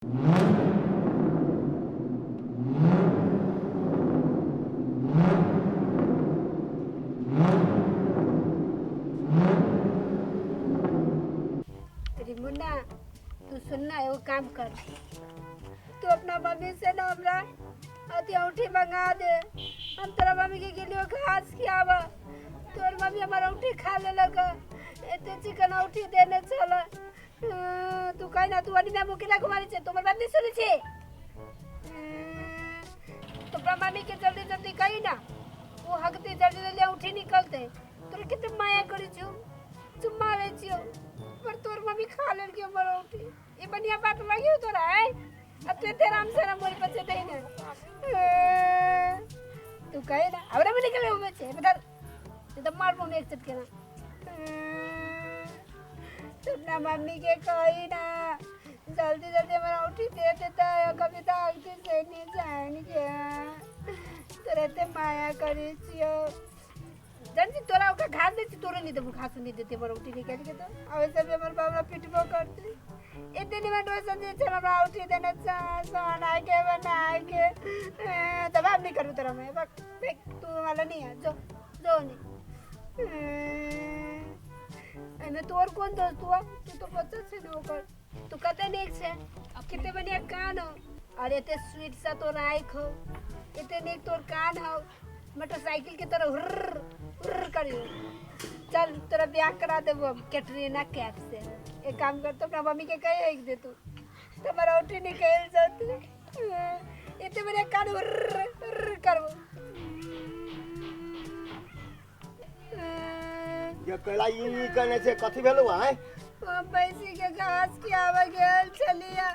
अरे मुन्ना, तू सुनना, एगो काम कर, तू अपना मम्मी से ना हमरा अथी औंठी मंगा दे। हम तोरा मम्मी के गेलियो घास खियाबा, तोर मम्मी हमर औंठी खा लेलक, एते चिकन औंठी देने छल। तू कह ना, तू अनिमे मुकेला घुमाबै छै, तू हमर बात नहीं सुनै छै। तो अपना मम्मी के जल्दी जल्दी कही ना, वो हकते जल्दी जल्दी औंठी निकलते। तोरा कते माया करै छौ, चुम्मा लै छियौ, पर तोर मम्मी खा लेलकै हमर औंठी। ई बढ़िया बात लगियो तोरा है? अब तू एते आराम से आराम बोल पछे दे ना। तू कहे ना, हमरा में निकले हुए छे बता, तो मारबो में एक चटके ना। तू अपना मम्मी के कही ना जल्दी जल्दी हमारा औंठी दे देता है, कभी तो औंठी से नहीं जान गया। तोरा एते माया करै छियौ, जान छी तोरा ओकरा घास दै छी, तोरे नहीं देबो, घास नहीं देते हमर औंठी निकालि के। तो आ वैसे भी हमर बाप हमरा पिटबो करतै। एते निमन डोसा जे छल हमरा औंठी देने सोना के बना के। दबाव नहीं करबो तोरा में, बक फेंक, तू वाला नहीं है, जो जो नहीं। एमे तोर कोन दोस्त हुआ? तू तो बच्चा छै ने ओकर। तू कते नीक छै, कते बढ़िया कान हो, और एते स्वीट सा तोर आँखि हो, एते नीक तोर कान हो, मोटरसाइकिल के तरह हुर्र हुर्र करियो। चल तोरा ब्याह करा देबो हम कैटरीना कैफ से। एक काम कर, तो अपना मम्मी के कही एक दे, तू तो हमारा औंठी निकल जाते, एते बढ़िया कान हुर्र हुर्र करबो। ये कैला ई कहने छै कथी भेलौ आय? हम पैसी के घास खियावे गेल छलियै,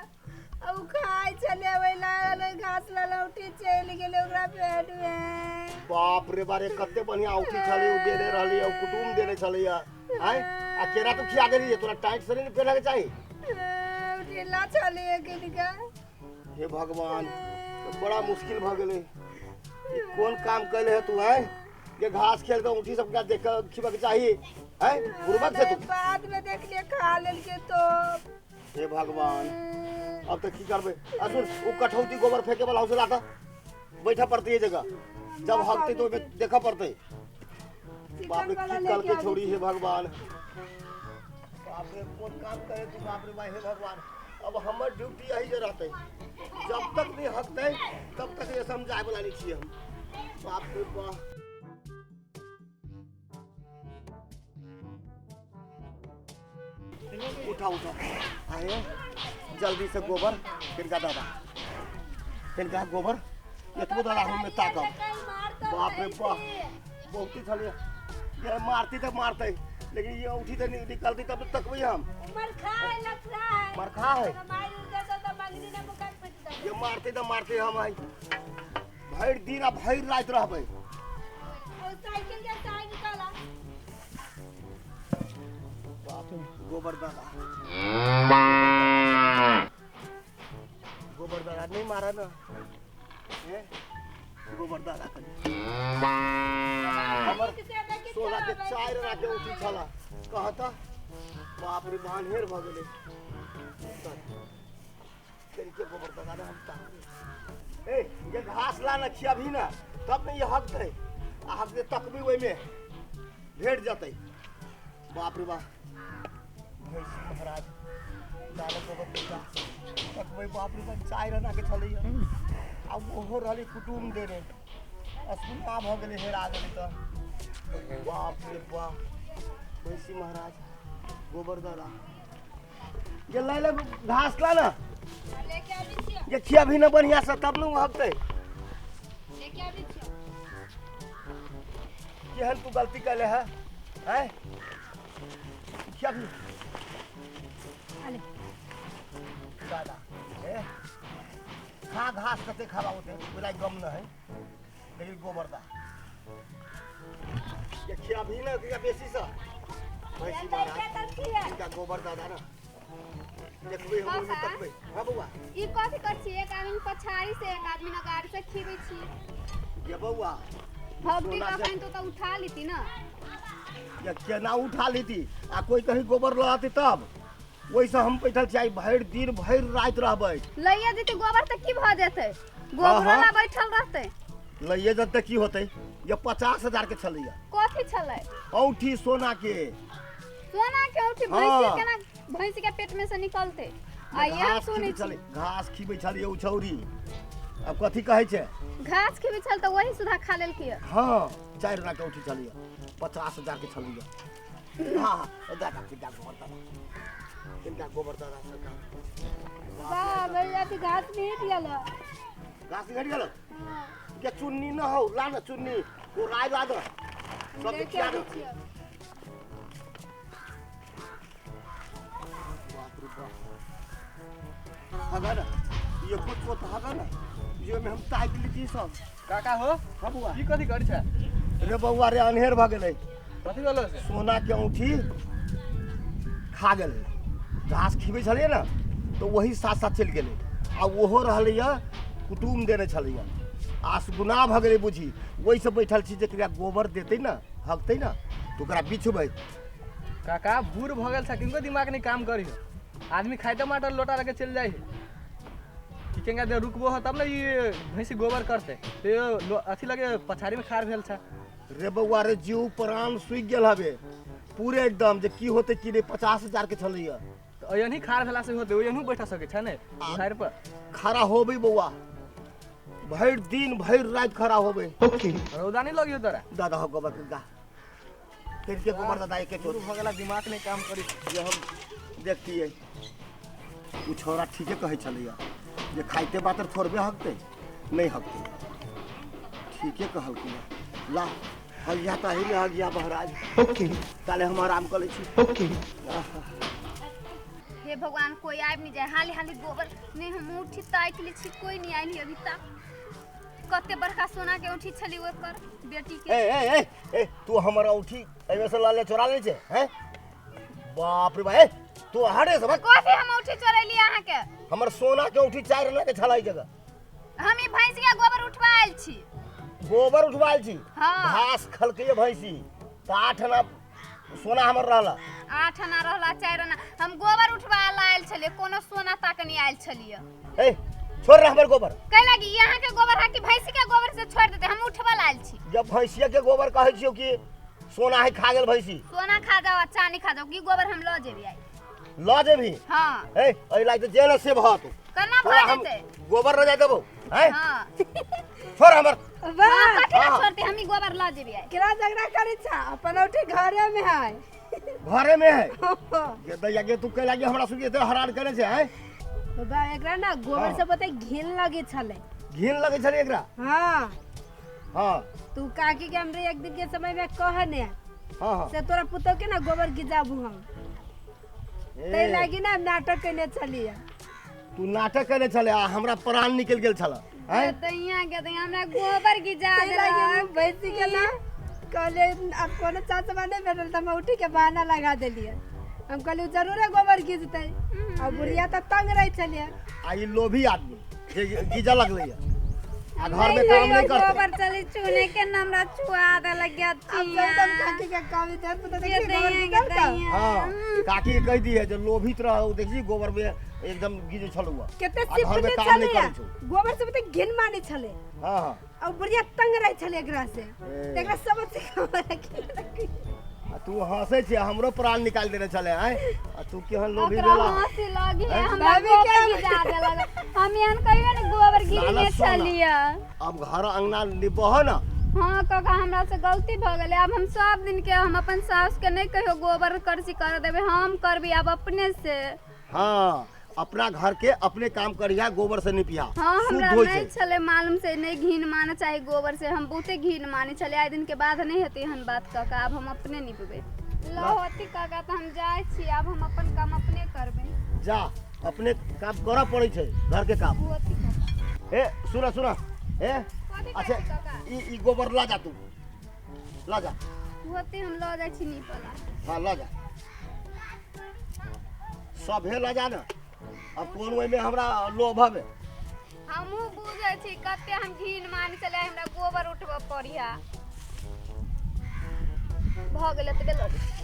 आ उ खाय छलै, ओहि लागल घास ललौटी चलि गेलै ओकरा पेट में। बाप रे बारे, कते बढ़िया औठी छलै, उ देने रहली, उ कुटुम देने छलै आय, आ केरा तू खिया देली? तोरा टाइट से नहीं पहना के चाही। ढीला छलियै किनका। हे भगवान, तो बड़ा मुश्किल भ गेलै। ई कोन काम कैले है तू आय? ये घास खेल के औठी सबके देख के खिबा के चाही आय, बुड़बक छै तू। बाद में देख लियै खा लेलकै तो। हे भगवान, अब तो की करबै? आ सुन, उ कठौती गोबर फेंके वाला हौसला था बैठा पड़ती है जगह, जब हकते तो ओहिमे देखऽ पड़तै। बाप रे, की कल के छोड़ी, हे भगवान, बाप रे, कोन काम करे तू? बाप रे भाई, हे भगवान, अब हमर ड्यूटी यही जे रहतै, जब तक नहीं हकतै तब तक ये समझाए वाला नहीं छियै हम। बाप रे बाप। उठा उठा आए जल्दी से गोबर किनका दादा किनका गोबर एतबो दादा हम ताकब। बाप रे बाप, बहुत ही छलियै ये, मारती तऽ मारतै, लेकिन ये उठी तऽ निकलती तब तकबै हम। मरखा है ये, मारते तऽ मारते, हम आई भरि दिन आ भरि राति रहबै। बाप रे, गोबर दादा, गोबर दादा, नहीं मारा ना हे? गोबर दादा कनी हमर सोना के चारि आना के औठी छला कहता। बाप रे, बान्हेर भऽ गेलै। के गोबर दादा ने हम ताकबै। ए ये घास ला ना, खियाबही ना तब ने ये हकतै, आ हकतै तकबी ओहिमे भेट जेतै। बाप रे बाप, भैंसी महाराज दादा गोबर दादा तकबै। बाप रे बाप, चारि आना के छलैया आ ओहो रहलै कुटुम देने, असुना भऽ गेलै, हेरा गेलै तऽ। बाप रे बाप, भैंसी महाराज, गोबर दादा, ये लै ले घास ला ना, ये खियाबही ना बढ़िया से तब ने उ हकतै। केहन तू गलती कैले है हैं? खियाबही दादा। ए खा घास, कते खाबा ओते ओला गम न है, लेकिन गोबर दा, ये खियाबही ना या बेसी से। भैंसी महाराज, इनका गोबर दादा ना देखबै हम ओहिमे तकबै। हाँ बौआ। ई कथी कर छी? एक आदमी पछाड़ी से, एक आदमी अगाड़ी से खीबै छी। ये बौआ। भगती कखन तो उठा लीती ना। ये केना उठा लेती? आ कोई कहीं गोबर लगाती तब ओहिसँ हम बैठल छी, आइ भरि दिन भरि राति रहबै। लइए जेतै गोबर तऽ की भऽ जेतै? गोबरो ला बैठल रहतै। लइए जेतै की होतै? ये 50,000 के छलैया। कथी छलै? औठी सोना के। सोना के औठी? भैंसी केना भैंसी के पेट में से निकलतै? आ इएह सुनै छी घास खिबै छलियै ओ छौरी, आब कथी कहै छै? घास खिबै छल तऽ वही सुधा खा लेलकै। हाँ, 4 आना के औठी छलैया, 50,000 के छलैया। हाँ, दादा किनका गोबर दादा, किनका गोबर दादा सरकार। वाह भैया, अभी घास नहीं दियल। घास घट गेल? के चुन्नी न हो, ला न चुन्नी, वो राय ला दे सब खिया दे। बाप रे बाप, हगा ना ये कुछ तो हगा ना, ये में हम ताक लीची सब। काका हो? हाँ बउआ। की कथी करै छै? रे बउआ रे, अन्हेर भ गेलै। कथी भेलो से? सोना के औंठी खा गेलै। घास खिबै छलियै ने तऽ वही साथ साथ चलि गेलै। आ ओहो रहलैया कुटुम देने छलैया, आस गुना भऽ गेलै बुझी। ओहिसँ बैठल छी जे एकरा गोबर देतै ने, हगतै ने तऽ ओकरा बिछबै। काका बूढ़ भऽ गेल छै, किनको दिमाग नहीं काम करी। आदमी खाइते माटर लोटा लगे चलि जाइ है। कि केंगा देर रुकबो हो तब ने ई भैंसी गोबर करते। तो अथी लगे पछाड़ी में खार भेल छै। रे बउआ रे, जीव प्राण सुखि गेल हबे पूरे एकदम, जे की होतै की नहि। 50,000 के छलैया। तऽ एहनी खार भेला से होतै, ओहनु बैठा सकै छै ने दुहारि पर? खड़ा होबै बउआ, भरि दिन भरि राति खड़ा होबै। रौदा नहीं लगियो तोरा? दादा हो गोबर के के गोबर दादा एक बूढ़ भऽ गेला, दिमाग नहीं काम करी। जे हम देखतियै ओ छौड़ा ठीके कहै छलैया जे खाइते बातर थोड़बे हकतै, नहि हकतै। ठीके कहलकै। ला हगिया तऽ एहिमे हगिया महाराज। ताले हम आराम कऽ लै छी। हे भगवान, कोई आबि नहीं जाए। हाली हाली गोबर नहीं हम औंठी ताकि लै छी, कोई नहीं आयल अभी तक। कते बड़का सोना के औंठी छली ओकर बेटी के। ए ए ए ए, तू हमर औंठी एहिमे से लऽ ले, चोरा लै छै हैं? बाप रे बा, ए तू हरे सब। कथी हम औंठी चोरेली अहाँ के? हमर सोना के औंठी 4 आना के छलै जगह। हम ई भैंस के गोबर उठवा आयल छी। गोबर उठवा आयल छी? हाँ। घास खलकै भैंसी तऽ 8 आना सोना हमर रहला। 8 आना रहला, 4 आना हम गोबर उठवा आयल छलियै, कोनो सोना ताक नहीं आयल छलियै। ए छोड़ रहा हमर गोबर। कै लागी यहाँ के गोबर है कि भैंसी के गोबर से छोड़ देते? हम उठवा आयल छी। जब भैंसिया के गोबर कहै छियौ कि सोना है खा गेल भैंसी। सोना खा जाओ, चानी खा जाओ, की गोबर हम ल जेबी आई। ल जेबी? हाँ। ए एहि लागि तऽ जे न से भऽ तू केना भऽ जेतै? गोबर ल जाय देबौ हैं? हाँ। छोड़ हमर। वाह, कथी ला छोड़ते? हम ई गोबर ल जेबी आई। केना झगड़ा करै छा? अपन औंठी घरे में है। घरे में है? ये दैया गे, तू कै लागि हमरा सुन के हरान करे छै हैं? बाबा एकरा ना गोबर से पता घिन लगे छलै। घिन लगे छलै एकरा? हाँ हाँ। तू काकी के हमरे एक दिन के समय में कहने। हाँ हाँ। से तोरा पुतोह के ना गोबर गिजाबू हम, तै लागी ना हम नाटक केने छलियै। तू नाटक केने छले आ हमरा प्राण निकल गेल छल हैं? दैया के दैया हमरा गोबर गिजा तै लागी देलक। हम भैंसी के ना कहले अब कोनो चाचमा नहीं भेटल तऽ हम औंठी के बहाना लगा देलियै। हम कहलियै जरूरे गोबर गिजतै। आ बुढ़िया तऽ तंग रहै छलियै। आ ई लोभी आदमी जे गिजा लगलै आ घर में काम नहीं करते। गोबर चली चुने के ना हमरा छुआ देलक। अब एकदम काकी के काम इधर पता देखिए गोबर गिजल का। हाँ, काकी के कह दी है जो लोभित रह, देखी गोबर में एकदम गिजे छलुआ। कते आ घर में सिपने काम नहीं छलैया, करै छौ। गोबर से पता घिन माने छलै। हाँ हाँ। और बुढ़िया तंग रहै छलै एकरा से, एकरा सब सिखाबै रखी। आ तू हंसै छै, हमरो प्राण निकाल देने छले हैं? आ तू केहन लोभी ओकरा भेला? हंसी लगी है, हमरा भाभी गोबर के गिजा देलक। हम एहन कहियो ने गोबर गिरने साला सोना। छलियै। अब घर अंगना निपह ना। हाँ काका, हमरा से गलती भऽ गेलै। आब हम सब दिन के हम अपन सास के नहीं कहियो गोबर करसी कर देबै, हम करबी आब अपने से। हाँ, अपना घर के अपने काम करिया, गोबर से निपिया। हाँ, हमरा शुद्ध होइ नहीं छै। छलै मालूम से नहीं घिन माने चाही गोबर से, हम बहुते घिन माने छलै। आइ दिन के बाद नहीं हेतै एहन बात काका, आब हम अपने निपबै। लो होती काका, तऽ हम जाइ छी, आब हम अपन काम अपने करबै। जा, अपने काम करऽ पड़ै छै, घर के काम। होती काका। ए सुना सुना, ए कथी अच्छा कहै छी काका? ई गोबर ला जा, तू ला जा। होती हम लऽ जाइ छी निपला। हाँ ला जा, सभे ला जा ना। अब कोन ओहिमे हमरा लोभ हबे? हमहूँ बुझै छी कते हम घिन मानै छलै, हमरा गोबर उठबऽ पड़िया। भऽ गेलै तऽ गेल।